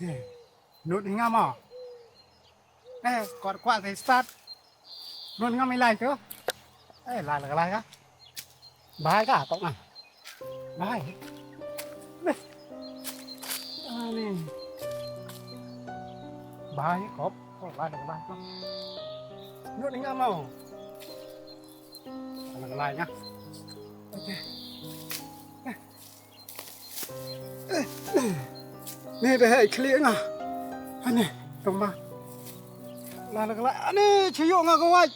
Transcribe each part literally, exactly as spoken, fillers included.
Nud hi nga mo. Eh, kwah kwah te start. Nud hi nga mai lai tu. Eh, lai lai lai ka. Bai ka kok nga. Bai. Beh. Ani. Bai kop. Kop lai lai lai ka. Nud hi nga mo. Lai lai nga. Okay. Ni ba hei khlieh nga. Ani, tong ba. La la la. Ani, chiyo nga ka wait.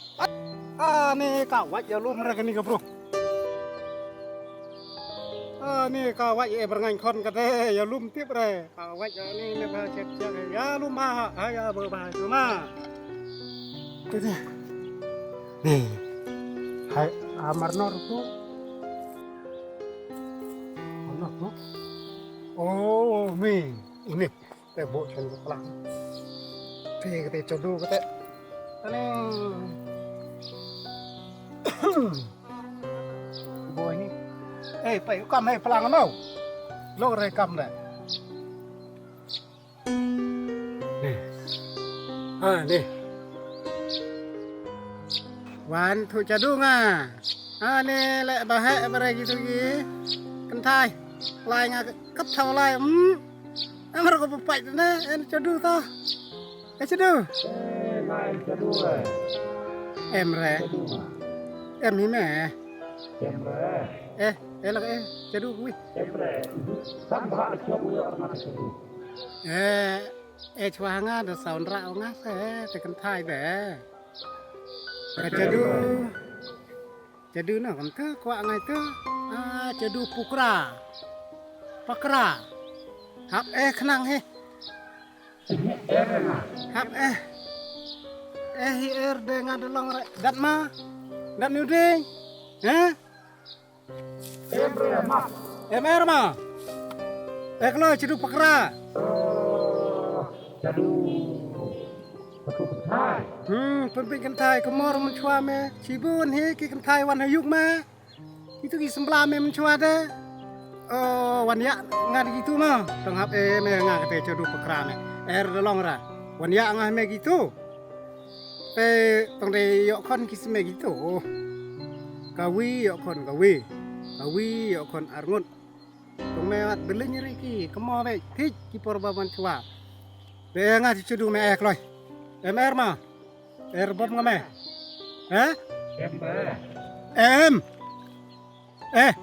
Ani, ka wait ïa lum re kani ka bro. Ani, ka wait e berngain khon ka de ïa lum tip re. Ka wait ani ne ba chet chet ïa lum ba ha ïa ba ba tu ma. Te te. Ni. Hai amar nor tu. Ano tu? Oh, mi. Ini. Te bo chen ko plang. Te te chodu ko te. Ani. Bo ini. Eh, pai kam hai plang no. Lo re kam de. Ni. Ha ni. Wan thu chadu nga. Ha ni le ba he ba re gitu gi. Kynthai. Lai nga kap thau lai. Hmm. Amar ko papai na en chadu ta. Eh chadu. Eh, lai chadu eh. Em re. Chadu nga. Em hi me. Em re. Eh, eh lak eh chadu wi. Em re. Sang ba chadu ya ma chadu. Eh, eh chwa nga da saun ra nga se te kynthai be. Ka chadu. Chadu na kam te kwah ngai te. Ah, chadu pukra. Pakra. Hap eh khnang he. Hap eh. Eh hi er de nga da long re. Dat ma. Dat nu ding. He? Em re ma. Em er ma. Eh klo chadu pakra. Chadu. Pynpin kynthai ka mor mynchwa me. Chibun hi ki kynthai wan ha yuk me. Kitu ki sembla me mynchwa de. Oh, wan ïa nga de kitu ma. Tang hap eh me nga kate chadu pakra me. Er de long ra. Wan ïa nga me kitu. Te tang de ïoh khon ki sme kitu. Ka wi ïoh khon ka wi. Ka wi ïoh khon arngut. Tang me wat beling ri ki kemo be thik ki por ba mynchwa. Te nga chadu me eh kloi. Em er ma. Er bom nga me. He? Em ba. Em. Eh.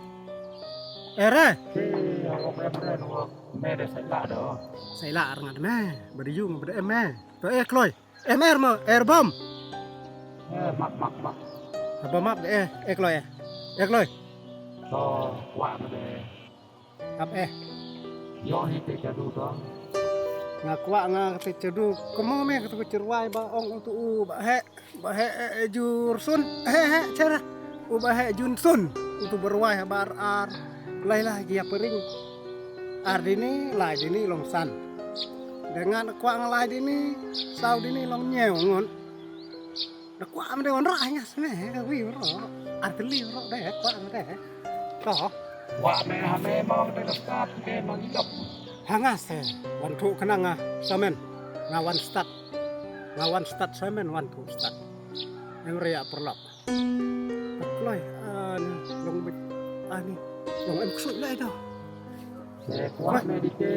Er eh. Si, ako em re no. Me de sai la do. Sai la ar ngat me. Bade yung bade em me. To eh kloi. Em er mo, er bom. Eh, map map map. Bom map de eh, eh kloi eh. Eh kloi. To kwah de. Ap eh. Yo hi te chadu to. Nga kwah nga te chadu. Kemo me te chirwai ba ong utu u ba he. Ba he eh, eh, jur sun. He he chera. U ba he jun sun. Utu berwai ba ar ar. Lai lai gia pering. Ar dini, lai dini long san. Dengan kwah nga lai dini, sau dini long nyeu ngon. Da kwah am de wan rah nga sne ka wi ro. Arteli ro de kwah am de. To. Kwah me ha me ma de ka start me ma ngilok. Ha nga se wan thu kena nga samen. Nga wan start. Nga wan start samen wan thu start. Em re ya perlok. Kloi ani long bit ani long em ksut lai do. Se kwah me dite.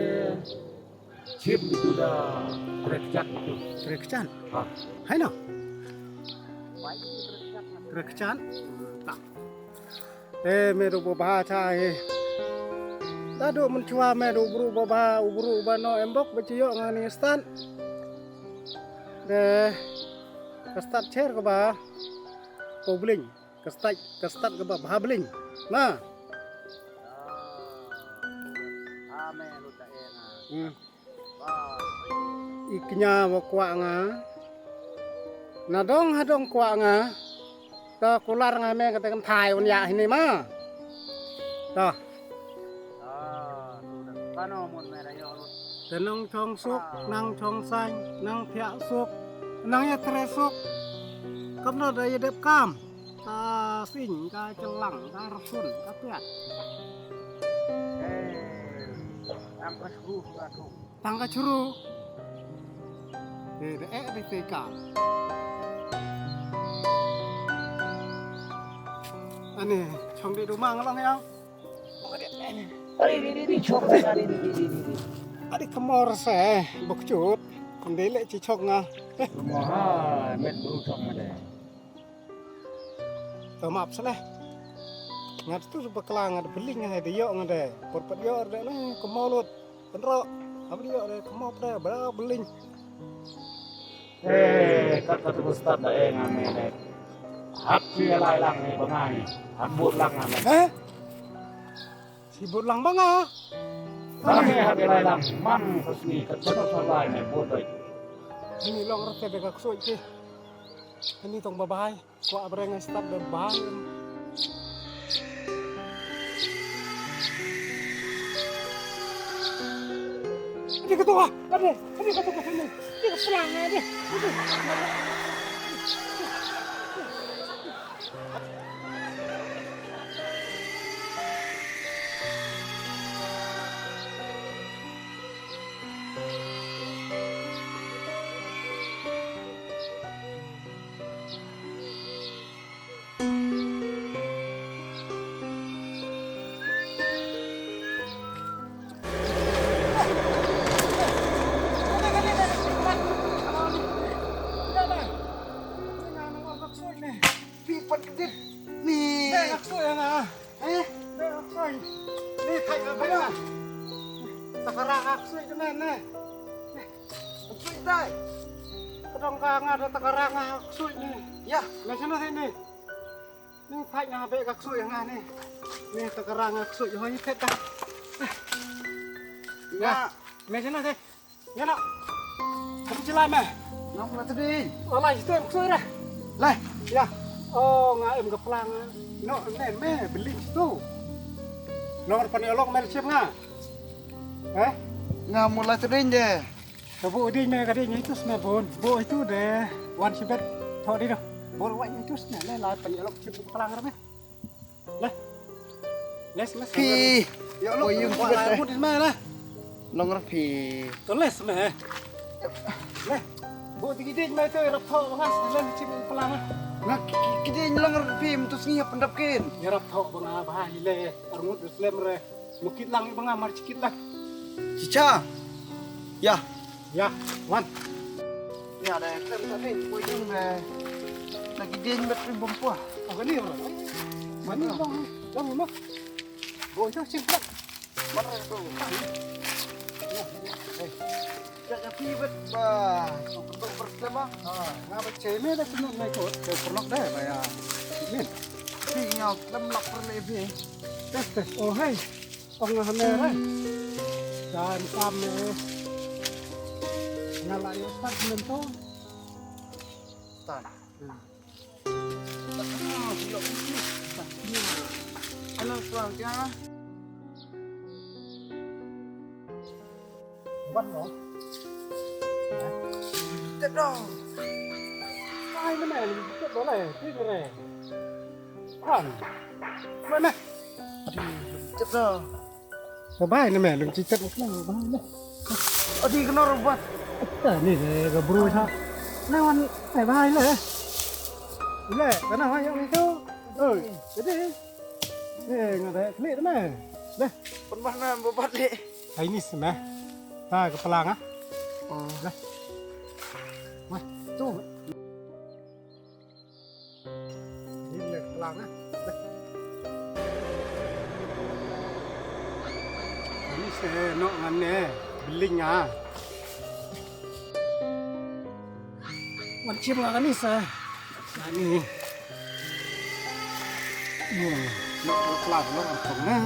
Chim itu da rekchat itu. Rekchat. Ha. Hai no. Rekchat. Ta. Eh me do baba cha he. Da do mun chua me do bru baba u bru ba no embok ba chiyo ngani stan. De. Ka stat cher ka ba. Ko bling. Ka stat ka stat ka ba ba bling. Na. Hmm. I kñia wa kwah nga. Na dong ha dong kwah nga. Ta kular nga me kata kan thai un ya hini ma. Ta. Te nang chong suk, nang chong sain, nang thiah suk, nang ya tre suk. Kam na da ya dep kam. Ka sing, ka chelang, ka rasun, ka piat. Eh, ang ka sku, ka sku. Tang ka churu. Te da eh da te ka. Ani, chong di du mang long yang. Adi, adi, adi, adi, chok, adi, adi, adi, adi, adi. Adi, kemor se, bukchut. Ande le chi chok nga. Eh. Kemor ha, met bru chok nga de. To map sele. Nga tu bakla nga de beling nga de yo nga de. Por pat yo de le kemor lut. Penro. Apa yo de kemor pre, bra beling. Eh, kat kat tu stad da eh nga me ne. Hap chi lai lang ni bengai. Hap but lang nga me. Eh? Sibut lang ba nga. Ba me hap ïalai lang man ka sngi ka channel sa lai ne bun doi. Ini long rete bega ksoi ki. Ini tong babai. Kwa abreng start da bai. Ini ketua. Ada. Ini ketua sini. Ini ketua. Ada. Pi pat kedit ni. Dek, aku yang ah. Eh? Dek, aku. Ni thait nga bek ah. Takara aku kena ni. Aku tai. Kedong ka nga da takara nga aku ni. Ya. Ni sana sini. Ni thait nga bek aku yang ni. Ni takara nga aku hoi pet dah. Ya. Ni sana sini. Ïa noh. Ka phi jyllai me? Nga mut la tdien. O, lai shitu em ksuid re. Lai. Ïa. O, nga em ka plang. Noh, ne me, bylli shitu. Nongor pan ïa lok me lashim nga. Eh? Nga mut la tdien de. Ka buh dien me ka dien ïa itu sma bun. Buh itu de. Wan shibet. Tho di noh. Buh wan itu sma le la pan ïa lok shim ka plang re me. Lah. Les, les. Phi. Ya, lo, Oi, yung lo, kibat, lah, eh. Mut isma lah. Long rap phi. To les me. Leh. Bo ti kidej mai to rap tho bangas, lan chim pelang ah. Nga ki-, ki-, kidej long rap phi, mut sngi hap pendap kin. Ya rap tho banga bah ile, arngut slem re. Mukit lang banga mar chikit lah. Chicha. Ya. Ya, wan. Ïa, da klem ta ni, poi jong da. Lagi dien bet ri bom pua. Oh, kani bro. Mani bang, bang mah. Bro, itu simple. Mana tu? Eh, ya, ya, pi bet ba. So, bentuk berslema. Ah, nga ba chai me da kena mai kot. Ke pernah dah, ba ya. Ni. Pi nga klem lak perle pi. Teh, teh. Oh, hai. Ong nga hame re. Dan kam ne. Nga la ïa start men to. Start. Hmm. Start. Start. Ano suang kya? Ban no. Tet dong. Ai ne men, tet dong le, ti re. Kan. Mana? Aduh, tet dong. Ka bai ne me lung chi tet ne ka bai ne. Adi kena robot. Ta ni le ka bru sa. Na wan ai bai le. Le kana ha yang itu. Oi, jadi. Eh, ngada klik ne. Le. Pun mana bobat le. Ai ni sma. Ta ka pelang ah. Oh. Le. Wah, tu. Ni le pelang ah. Ni se nok ngan ne bling ah. Wan chim nga kani se. Ani. Ni nok pelang nok tong ne.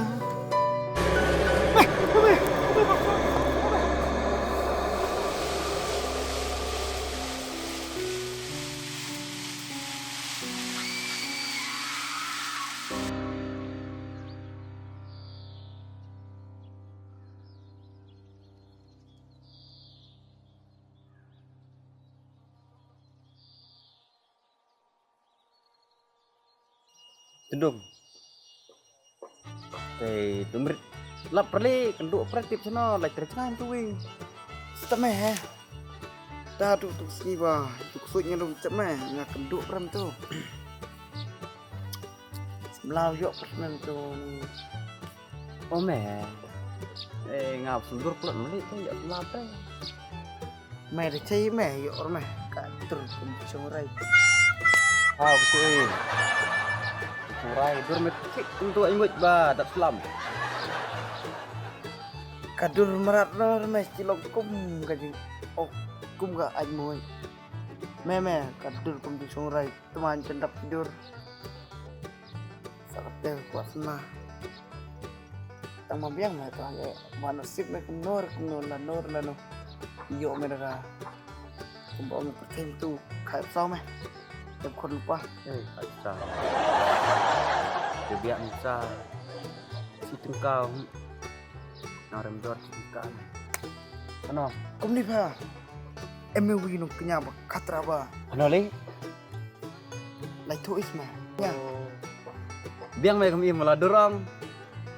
Tundung. Te dumrit lap perli kenduk pertip sana lai terjang tu wi. Tama he. Ta tu tu sngi ba tu ksut nya dum tama nga kendu prem tu. Semlau yok prem tu ni. Oh me. Eh, nga sendur plot mali tu yok semlau te. Me de chai me yok me ka tur kum chongrai. Ha betul eh. Chongrai dur me tik untuk ingut ba dat selam. Ka dur merat no me cilok kum ka jing. Oh, kum ka ai moi. Me me ka dur kum chongrai. Teman cendap dur. Sakte kuat sana. Tang ma biang me tu ane. Ba nasib me kumno re kumno lano lano. Iyo me dara. Kumba me percaya tu kai pesau me. Tem kon lupa. Eh, kai pesau. Dia biak misal. Si tengkau. Nang rem dor si tengkau. Ano? Kum ni pha. Em me wi nong kenya ba khatra ba. Ano le? Lai thu is ma. Ya. Biang me kum im la durong.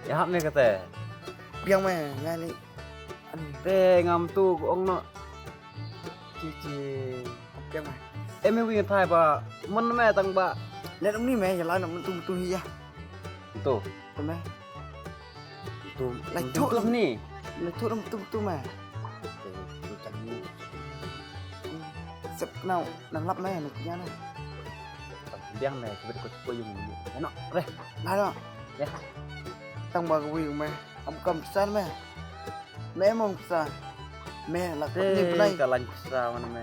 Ya hap me kate. Biang me ya ni. Te ngam tu ko ong no. Ci ci. Biang me. Em me wi thai ba. Mon me tang ba. Le ni me ya la no tu tu ya. Tu. Tu me. Tu. Lai tu tu ni. Lai tu tu tu me. Tu tang ni. Sep nau nang lap me nang kenya na. Biang me sebet ko ko yung ni. Ano, re. Nalo. Ya. Tang ba ko yung me. Am kam pesan me. Me mong pesan. Me la ko ni pelai. Ka lain pesan mana me.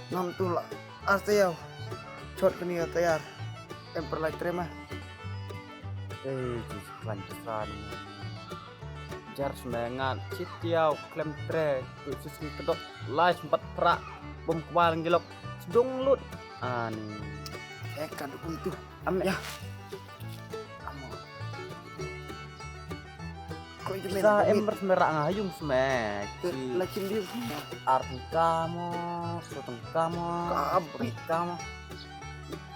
Ngam tu la. Ar tayar. Chot kani ka tayar. Em perlai trema. Eh, tu lain pesan. Jar semangat, sitiau, klem tre, tu sisi kedok, lai sempat perak, bom kebal ngilok, sedung lut. Ani. Eh, kadu kum tu. Am ya. Amo. Ko itu sa em ber semerak ngayung semek. Lachin dia. Arti kamu, suteng kamu, kabi kamu.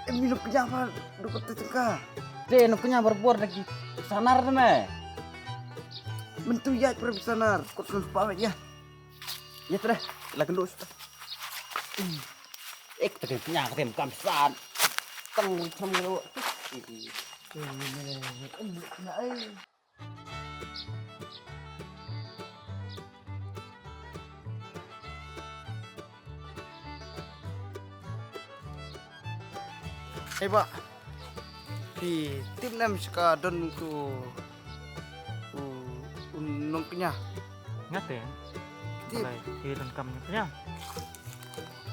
Em minum kenyang apa? Dukut tu tengka. Te no kenya berbor lagi. Sanar me. Mentu ya perbisanar. Kut lupa ya. Ya terus. Lah kendus. Ek te kenya ke kam san. Tang wi tham lo. Hei ba. Phi tip nem sha ka don tu u nongkñia. Nga te. Tip. Phi don kam nongkñia.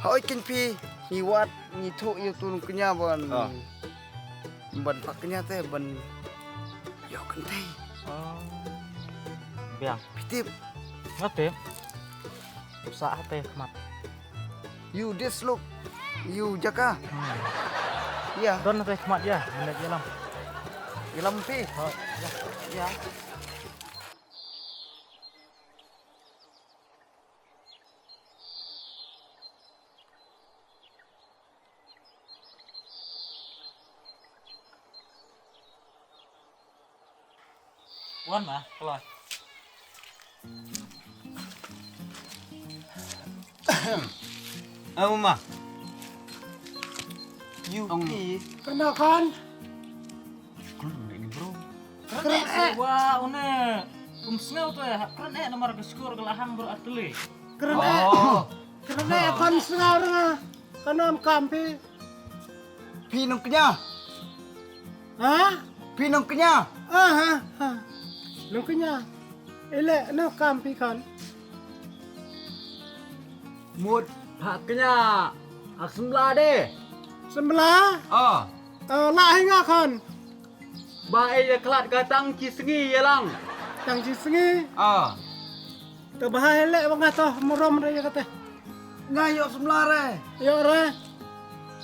Hoi kin phi ngi wad ngi thuh ïa tu nongkñia ban ban phah kñia te ban ïoh kynthei. Biang. Phi tip. Nga tip. Sa ha te khmat. Ïa u dish look. Ïa u jaka. Ïa. Don ha te khmat ïa. Mynta ïalam. Ïalam phi. Ïa. Wan ma, kloi. Au ma. Ïa phi. Kren kan. Kren ni bro. Kren eh. Wa une. Um sngew tu eh. Kren eh namar ka skur ka la hang bro atli. Kren eh. Kren eh kan sngew nga. Ka nam kam phi. Phi nongkñia. Ha? Phi nongkñia. Ah ha ha. Nongkñia. Ile no kam phi kan. Mut ha kñia. Ak sembla de. Sembla? Ah. La hi nga kan. Ba ei ïa khlad ka tang ki sngi ïa lang. Tang ki sngi. Ah. Te ba hai leh ba nga to murom re ïa kate. Nga ïoh sembla re. Ïoh re.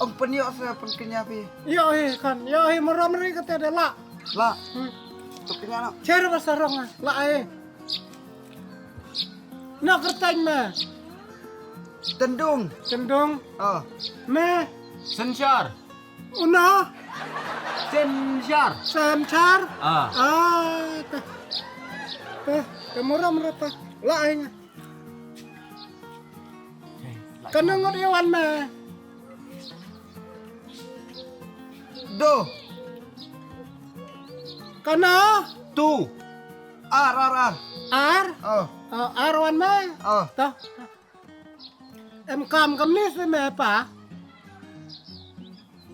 Ong pynïoh se pynkhñia phi. Ïoh hi kan ïoh hi murom re ïa kate de la. La. Hmm. To khñia no. Cher ba sarong la ai. No kerteng me. Tendung. Tendung. Ah. Me. Sensar. Una. Sensar. Sensar. Ah. Ah. Te. Te murom re te. La ai nga. Kano ngut ïa wan me? Do. Kano? Tu. Ar, ar, ar. Ar? Oh. Oh, ar wan me? Oh. To. Em kam kam ni se me pa.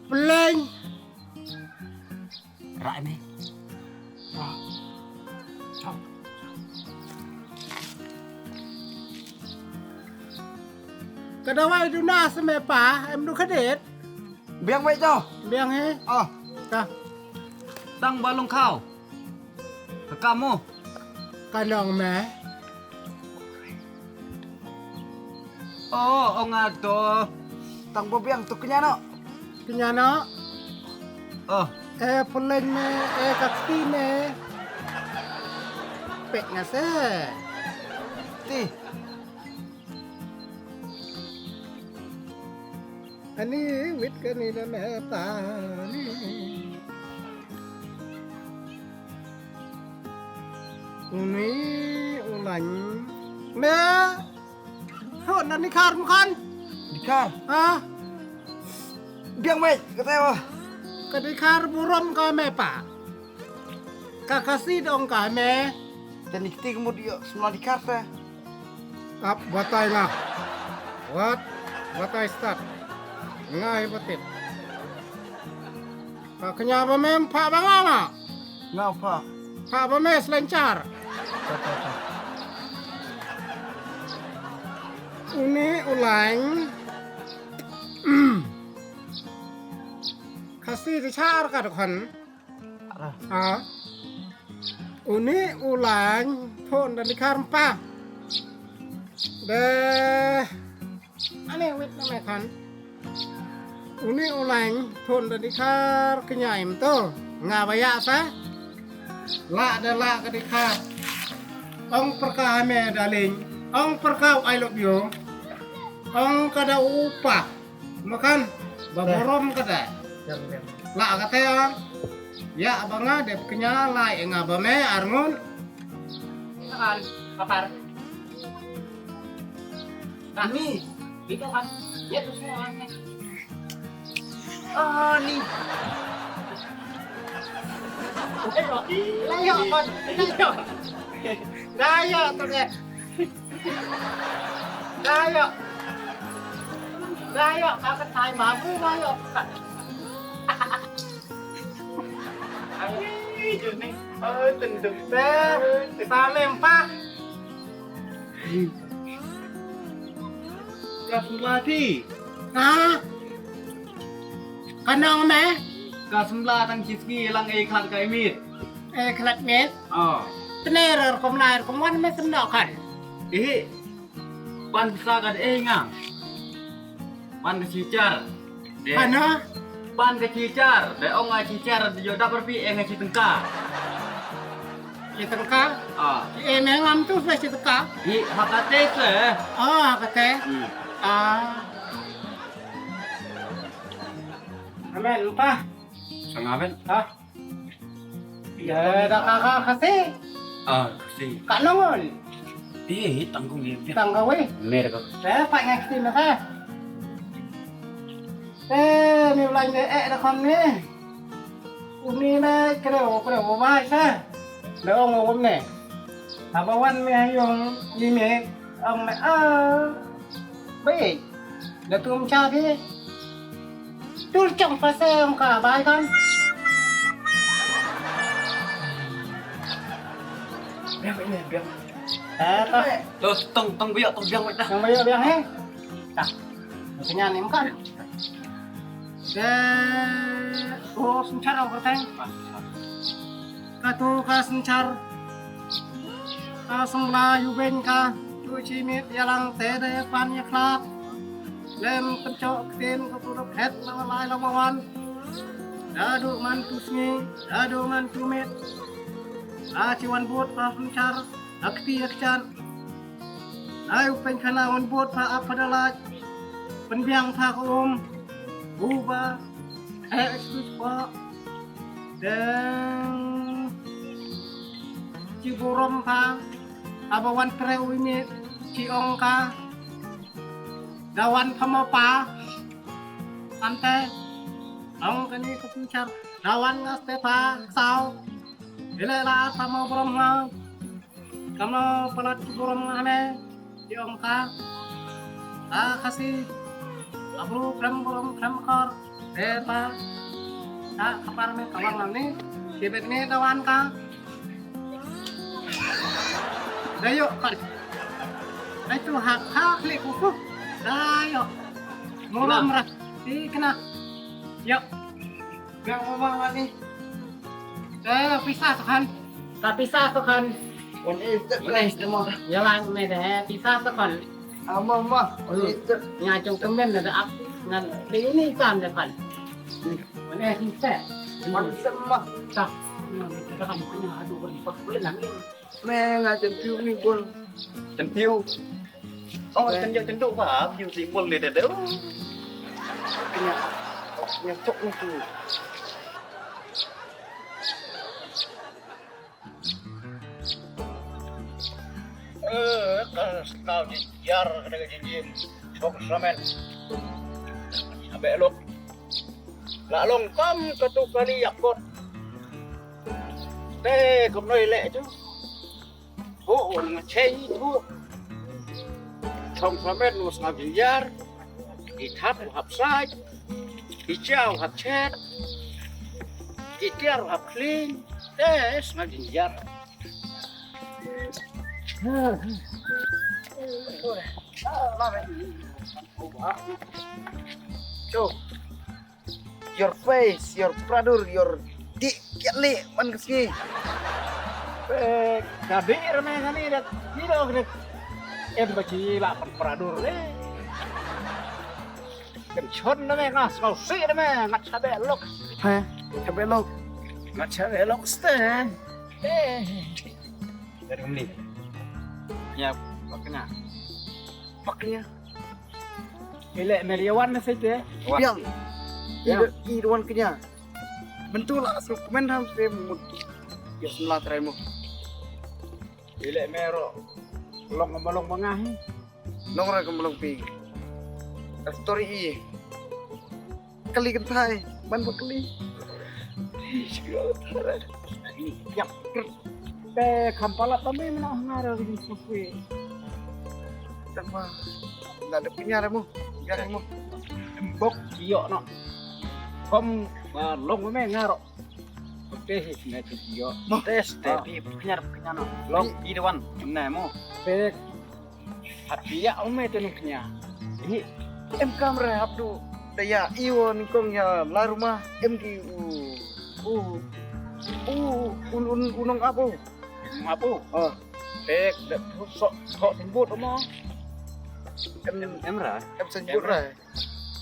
Pleng. Rak ni. Ka dawai duna se me pa, em du khadet. Biang wei to. Biang he. Oh. Ka. Tang ba long khau. Ka kamu. Ka nong me. Oh, ong ato. Tang ba biang tu kenyano. Kenyano. Oh. Eh, puleng me, eh, ka kti me. Pek nga se. Ti. Ani wit kani na me ta ni. Uni ulang. Me. Ho na ni kar mukan. Ni kar. Ha? Biang mai kata wa. Ka ni kar burom ka me pa. Ka Khasi dong ka me. Tani kti kemut yo semla di kar ta. Ap batai nga. Wat batai start. Nga hi batit. Ka kenya ba me pha ba nga nga. Nga pha. Pha ba me slenchar. Pha, pha, pha. Uni ulang. Khasi di char ka dukhan. Ha. Uni ulang phon dan dikar mpa. De. Ane wit na me khan. Uni ulang phon dan dikar kenyai mto. Nga baya sa. La de la ka dikar. Ong perka me darling. Ong perka I love you. Ong kada upa. Makan, ba borom kata. La kata ya. Ya ba nga dep kenya lai nga ba me arngun. Kan, kapar. Ni. Itu kan. Ya tu semua. Ah, ni. Layo, kan. Layo. Layo tu deh. Dayo. Dayo, ka ka tai ma bu dayo. Ai, juni. Oh, tenduk dah. Kita lempak. Ka sembla ti. Ha? Ka nong me? Ka sembla tang chi sngi lang e khlad ka imit. E khlad mit? Oh. Tne rar kom lai kom wan me sem no kan. Ihi. Pan sa ka de nga. Pan ka chichar. De. Pan ha? Pan ka chichar. De ong nga chichar de yo dapar pi e nga chi tengka. Chi tengka? Ah. E me ngam tu sa chi tengka. Hi hakate se. Ah, hakate. Hmm. Ah. Amen pa. Sangaben. Ah. Ya, da ka ka Khasi. Ah, Khasi. Ka nongon. Ti hi tangkung ni. Tangkung wei. Mer ka. Eh, pa ngak ti na ka. Eh, ni ulang de eh da kon ni. Uni na kre o kre o ba sa. Da ong o ne. Haba wan me ayong ni me ong me ah. Bai. Da tum cha phi. Tul chong pa se ong ka bai kan. Biang, biang, biang. Eh, ta. Tu tong, tong biak, tong biang, ta. Tong biak, biang, eh. Ta. Kenyan ni makan. De, oh, senchar ong ka teng. Ka tu ka senchar. Ka sembla yu ben ka tu chi mit ya lang te de pan ya khlad. Lem penchok ktien ka tu dok het la lai la wan. Da du man tu sngi, da du man tu mit. A chi wan bud pa penchar, a kti a kchan. Ai u pen khana wan bud pa ap pa da laj. Penbiang pa ka um. Uba. Eh, excuse pa. Deng. Chi burom pa. Aba wan tre u ini. Chi ong ka. Da wan pha mo pa. Ante. Ong kani ka pynchar. Da wan nga ste pha saw. Ile la pha mo brom nga. Kamo palat ki burom nga hane. Ki ong ka. Ta Khasi. Abru krem burom krem kor. Te pa. Ta kapar me kawang ni. Ki bet ni da wan ka. Da yo kan. Ai tu hak hak li kuku. Da yo. Burom ra. Ti kena. Yo. Biang mama ni. Eh, pisa sekan. Ka pisa sekan. Wan eh, tak boleh semua. Jalan me deh, pisa sekan. Ama ma. Wan eh, tak. Nya cung temen deh ap ngan ini kan depan. Wan eh, pisa. Wan semua. Tak. Nya, kita kan punya aduh, wan empat bulan lagi. Me nga chen piu ni bol. Chen piu. Oh, chen piu chen duk ba piu si bol ni deh deh. Kenya, kenya chok ni tu. Eh, ka stau jinjar ka dega jinjin. Chok samen. Abe lok. La long kam ka tu kali yakot. Te kam noi le tu. Ho, wan nga chei ho. Chong samen wan sngap jinjar. I thap u hap sait. I chia u hap chet. I tiar u hap kling. Te sngap jinjar. Cho. Your face, your pradur, your di kiat li man ka sngi. Eh, ka di rame ngani dak. Ni dok dak. Em ba ki la pan pradur le. Kan chon na me ngas kau si na me ngat chabe lok. He, chabe lok. Ngat chabe lok ste. Eh. Dari umni. Ya, paknya. Paknya. Ile meriawan na sete. Biang. Biang. Ide ide wan kenya. Bentu la su komen ham se mut. Ya semla trai mo. Ile mero. Long ma long ma ngahi. Long ra kam long pi. Story i. Kali kentai ban ba kali. Yap. Te kam palat tami mena ngara ring sufi. Tama. Nda de punya mo. Biar mo. Bok iyo no. Kom long me ngaro. Oke, hi sene tu iyo. Tes te pi punya punya no. Long i dewan. Ne mo. Pek. Hati ya ome te nuknya. Hi. Em kamera hap tu. Daya iwo ni kong ya la rumah em ki u u u un un unong apo. Unong apo. Oh. Pek da sok sok timbut mo. Em em ra. Em senjut ra.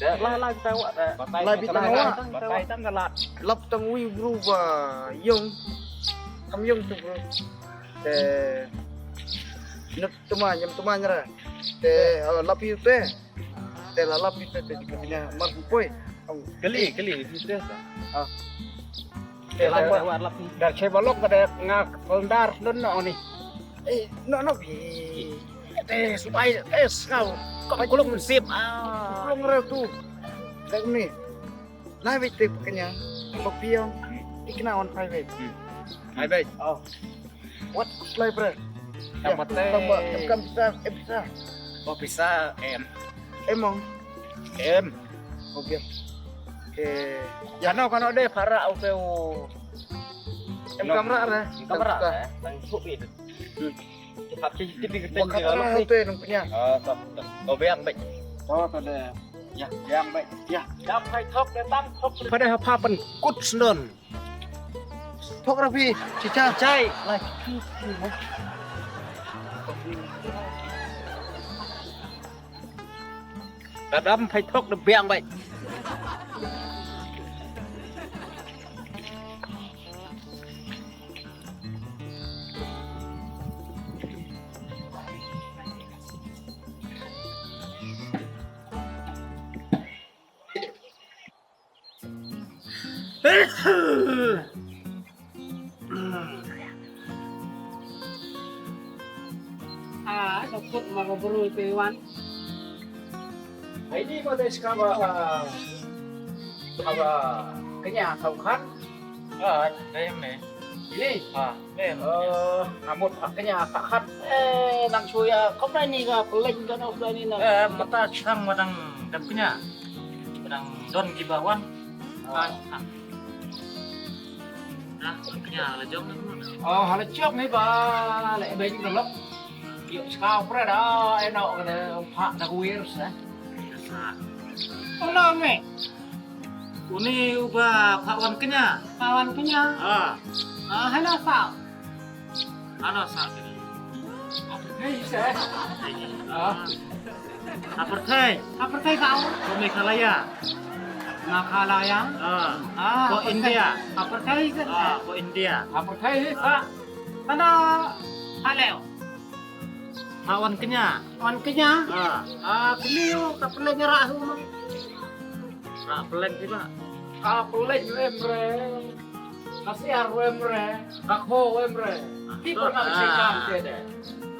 Lai lai kita wak da. Lai bita wak. Batai tang galat. Lap tang wi bru ba yong. Kam yong tu bru. Te nut tuma nyam tuma nyara. Te lap yu te. Te la lap yu te te nya mar poi. Kali kali yu te. Ah. Te la lap. Dar che balok ka de nga kondar lun no ni. Eh, no no bi. Te subai te sngau. Kau kulung sip. Ah. Kulung reu tu. Te ni. Lai bai te kenya. Kau piang. Ikna on pai bai. Pai bai. Oh. What fly bre? Dapat te. Tambah kam bisa, em bisa. Oh bisa em. Emong. Em. Oh biar. Oke. Kano kano de para upe u. Em kamera re. Kamera re. Tang subi. Hap ci ci bi keten. Bukan orang tu yang punya. Oh, to, to. To biang bai. To to de. Ya, biang bai. Ya. Dam hai thok de tang thok. Pada hap hapan kut sendon. Thok rapi, cica. Cai. Lai. Ka dam phai thok de biang bai. Ah, ka kut ma ka bru pe wan. Ai ni ma dei ska ba, ah, ba kñia saw khan. Ah, dei em ne. Ini. Ah, dei em. Eh, ngamut ba kñia saw khan. Eh, nang shu ïa, kop na ni ka peleng ka na ni na. Eh, mata chang ma dang dap kñia. Ma dang don ki ba wan. Ah. Ah, ah. Dah, kñia la jong ni. Oh, hala jong ni ba, le beng ka lok. Ïoh chkau pre da, eno ka de, pha da kuir sa. Sa. Ula me. Uni uba pha wan kñia. Pha wan kñia. Ah. Ah, hana sa. Hana sa kini. Hei sa. Ah. Apartheid. Apartheid kau. Ko Meghalaya. Meghalaya. Ah. Ah, ko India. Apartheid. Ah, ko India. Apartheid sa. Kana haleo. Ha wan kñia. Wan kñia. Ah. Ah, kñia ka peleng ra hu. Ra peleng ti ba. Ka peleng em re. Ka siar em re. Ka kho em re. Ti ba ka siar te de.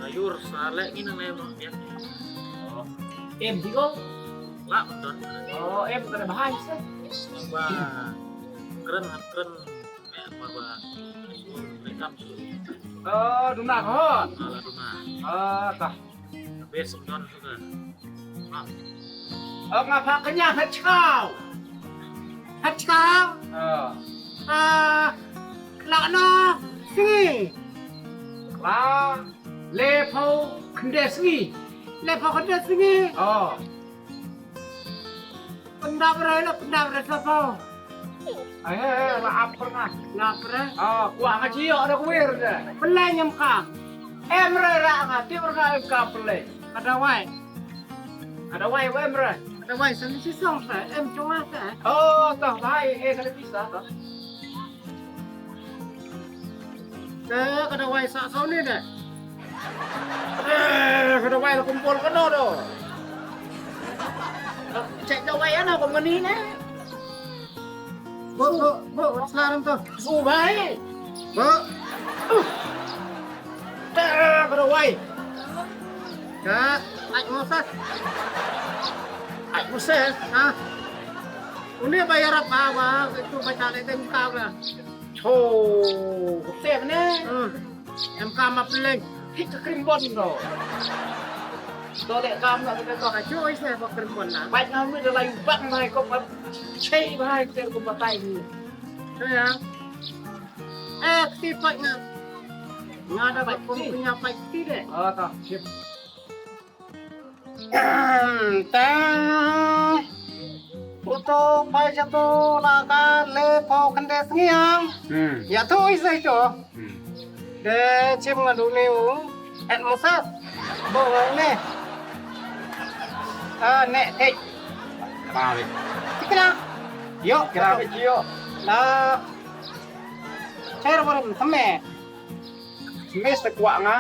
Ayur sa le ngi nang em. Oh. Em ti ko. La betul. Oh, em ka bahai se. Ba. Kren kren. Oh, duna ko. Ala duna. Ah, tah. Bes don suka. Oh, ngapa kenyang hachau? Hachau. Ah. Ah, la no. Sngi. La. Lepho kende sngi. Lepho kende sngi. Oh. Pyndap re la, pyndap re sapa. Ai, ai, ai, la ap pernah. La ap re. Ah, kwah nga jiok da kuir de. Peleng em ka. Em re ra nga, tip re nga em ka peleng. Ka dawai. Ka dawai wa em re. Ka dawai sa ni si song sa, em chong sa. Oh, tah bai, eh, ka da pisa tah. Te ka dawai sa sa ni de. Eh, ka dawai la kumpul kano do. Check dawai ana ko ngani ne. Bo, bo, bo, selarang tu. Su bai. Bo. Te ka dawai. Ka, Ai Moses. Ai Moses. Ha. Uni ba yarap ba, ba, itu ba chale teng ka ba. Cho, kutep ne. Hmm. Em kam ma peleng. Hit ka krimbon do. To le kam na ka to. Ka cho ise ba krimbon na. Bai na mi da lai bang mai ko ba. Chei bai ter ko batai ni. Cho ya. Eh, kti pai nga. Nga da bai ko punya pai kti de. Ah, ta. Sip. Tang. Uto pai jato la ka lepho kende sngi ang. Hmm. Ya to ise to. Hmm. De chim nga duni u. Et Moses. Bo ne. Ah, ne, eh. Ba wi. Tikna. Yo, kira wi yo. Ah. Cher barim tame. Mes te kwah nga.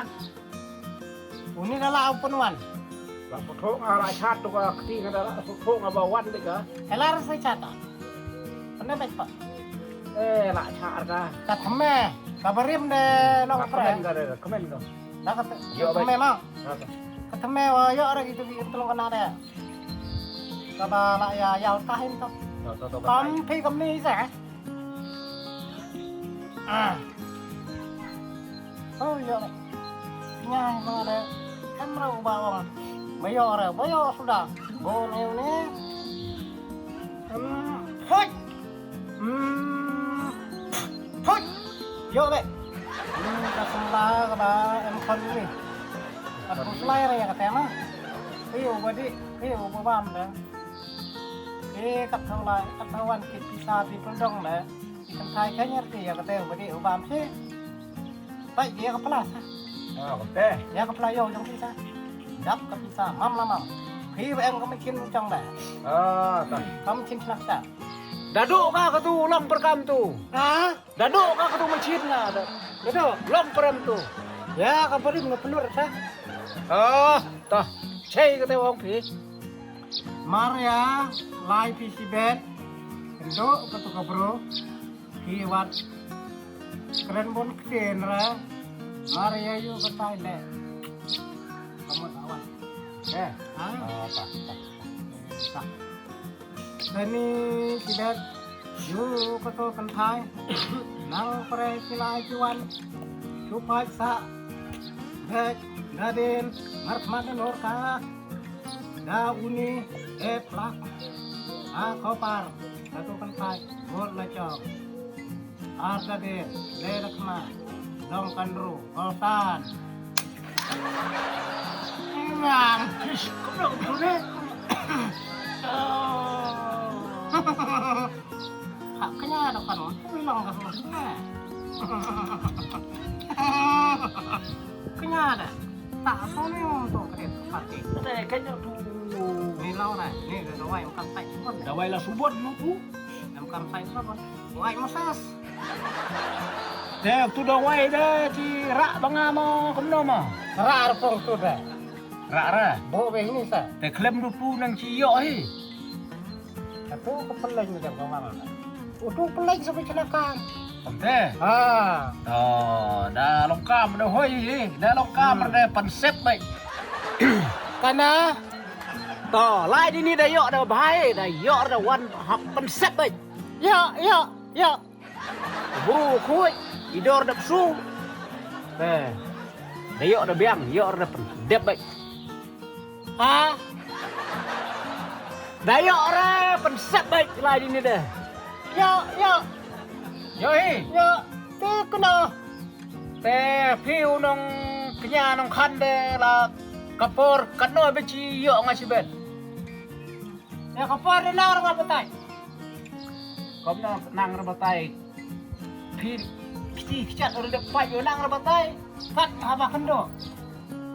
Uni da la u pynwan. La pynthok nga la chat tu ka kti nga da la pynthok nga ba wan dei ka. Elar sa chat ta. Pynne bek pa. Eh, la chat ka. Ka thymme, ka barim de long pre. Kmen ka de, kmen ka. Da ka thymme ma. Ka thymme wa yo ra gitu bi tulung kana de. Ka ba la ya ya ka hin to. Kam phi kam ni sa. Ah. Oh, ïa. Nya, ma de. Em, ra u ba ong. Ba ïoh re, ba ïoh suda. Bo ne ne. Em, hoi. Hmm. Hoi. Ïoh de. Hmm, ka sumba ka ba em khon ni. Ka bu slai re ka tema. Ïoh ba di, ïoh ba bam de. Eh, kat thau lai, kat thau wan ki pisa di peldong de. Kan thai kanyar ti ya kate u badi u bam si. Pai dia ka pala sa. Ah, kate. Ya ka pala yo jong pisa. Dap ka pisa mam la mam. Phi ba em ka machine jong da. Ah, ta. Ka machine snak sa. Dadu ka ka tu long perkam tu. Ha? Dadu ka ka tu machine na da. Dadu long perem tu. Ya ka bari na pelur sa. Ah, ta. Chei kate wong phi. Mar ïa lai phi shibet. Kynduh katu ka bru. Phi wat kren bun ktien re. Mar ïa yu batai le. Ka mut awan. Eh. Ha? Ah, ta, ta, ta. Sa. Dani ki bet ïa kato kynthai. Nang pyrshah ki lai ki wan. Shu pait sa. Bet da dien markhmat na nor ka. Da uni e plak. A khopar. Kato kynthai. Bot la chong. Ar ka de, le da khma, dong kan ru, goltan. Ngang, tis, kena tu ne. Oh. Hak kenya da kan, tu long ka tu ne. Kenya da. Tak so ni untuk kredit parti. Ada kenya tu. Ni lau na, ni da wai makan tai. Da wai la subot nu tu. Em kam sai sabon. Wai mosas. Te tu da wai de ti rak banga mo kumno mo. Rak arpong tu de. Rak ra. Bo be ini sa. Te khlem du pu nang ci yo hi. Atu ko peleng ni jang ko mama. Utu peleng sa bi kena kang. Te. Ha. Oh, da longkam da hoi hi. Da longkam da pansep bai. Kana. To, lai dini da yo da bai, da yo da wan hap pansep bai. Yo, yo, yo. Bru khui, idor da psu. Eh, da yo da biang, yo da pen, dep bai. Ha? Da yo da pen sep bai lai dini de. Yo, yo. Yo hi. Yo, te kena. Te phi u nong kenya nong khan de la kapor kano be ci yo nga ci ben. Ya kapor de nang ra batai. Kom nang ra batai. Phi kiti kichat ur de pai yo nang ra batai. Kat haba kendo.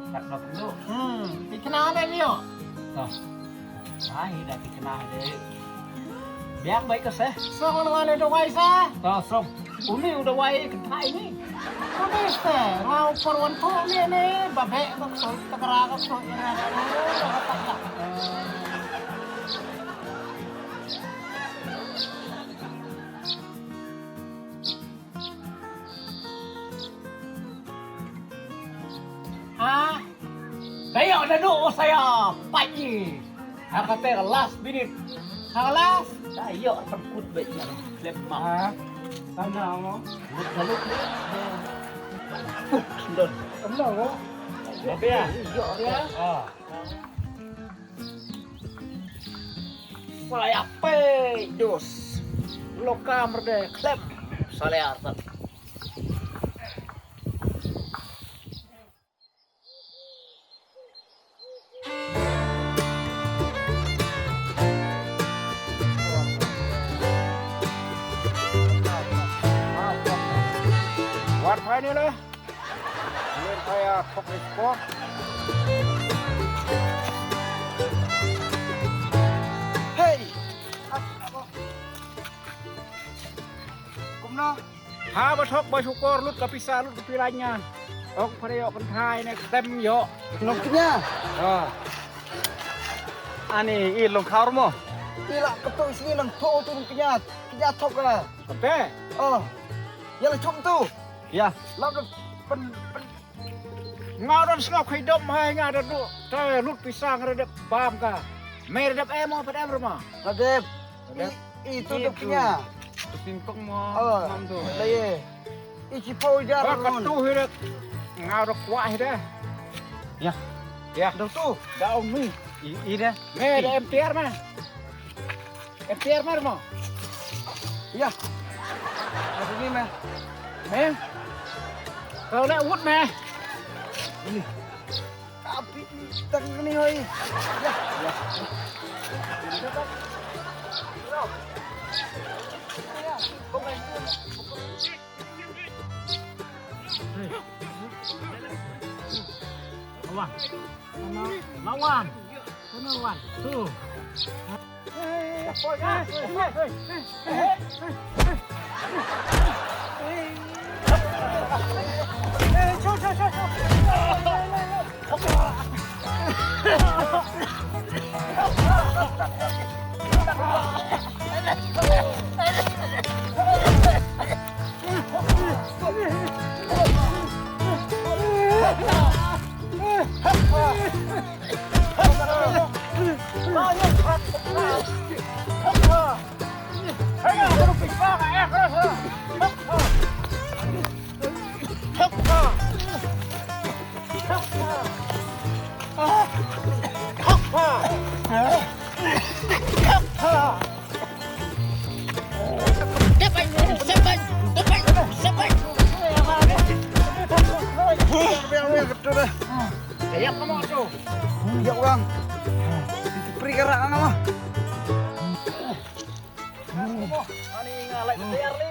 Kat haba kendo. Hmm, ti kena de yo. Toh. Ai da ti kena de. Biang bai ka se. Song ngan ngan de wai sa. Toh song. Uni u dawai kynthai ni. Uni te, nga u por wan thoh ni ni, ba beh ka ksoi, ka kra ka ksoi, ïa nga, ïa nga, ïa nga, ïa nga. Ha? Kayo na do saya pagi. Ha kata last minute. Ha last. Kayo pengkut baik ya. Lep mah. Ha? Sana mo. Lut lalu. Uh, sundon. Kamu mo. Babe ya. Iyo ya. Ah. Saya pe dos. Lokam de klem. Salear. Wat phai ni le. Len phai a thok ni sport. Hey. Kumno? Ha ba thok ba shukor lut ka pisa lut ka pila nya. Ong pare yok kan thai ne tem yok. Nong kenya. Ha. Ani i long khar mo. Ila ka to sini nang to tu kenya. Kenya thok ka. Te. Oh. Ya la chum tu. Ya. Lam pen pen Nga don sngap khai dom hai nga da du. Ta lut pisang redep bam ka. Me redep em o pedem rema. Redep. Redep. I, itu dep kenya. Tu pingpong mo. Oh. Mam tu. Laye. I chipo jar. Ka tu hiret. Nga ro kwah hiret. Ya. Ya. Do tu. Da ong mi. I, i de. Me da em tiar ma. Em tiar mar mo. Ya. Aku ni meh. Meh. Kau nak wut meh. Ini. Tapi tang ni hoi. Ya. Ya. Lawan. Lawan. One, two. Yak orang. Pri kara ngama. Ani ngalai tiar li.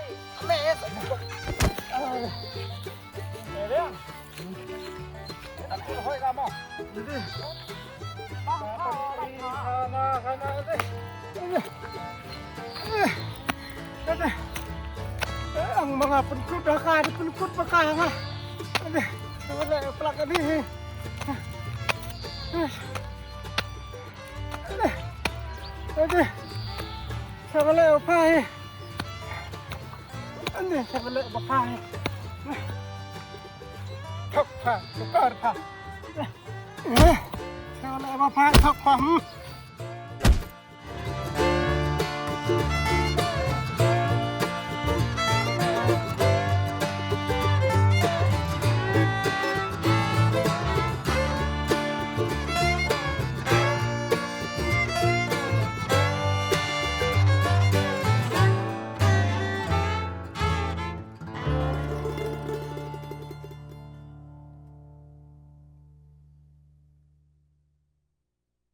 Ang mga pengkut dah ka, pengkut baka nga. Aduh, wala plak ani. Aduh. Aduh. Sa wala upai. Aduh, sa wala upai. Thok pha, thok pha. Sa wala upai, thok pha. Hmm.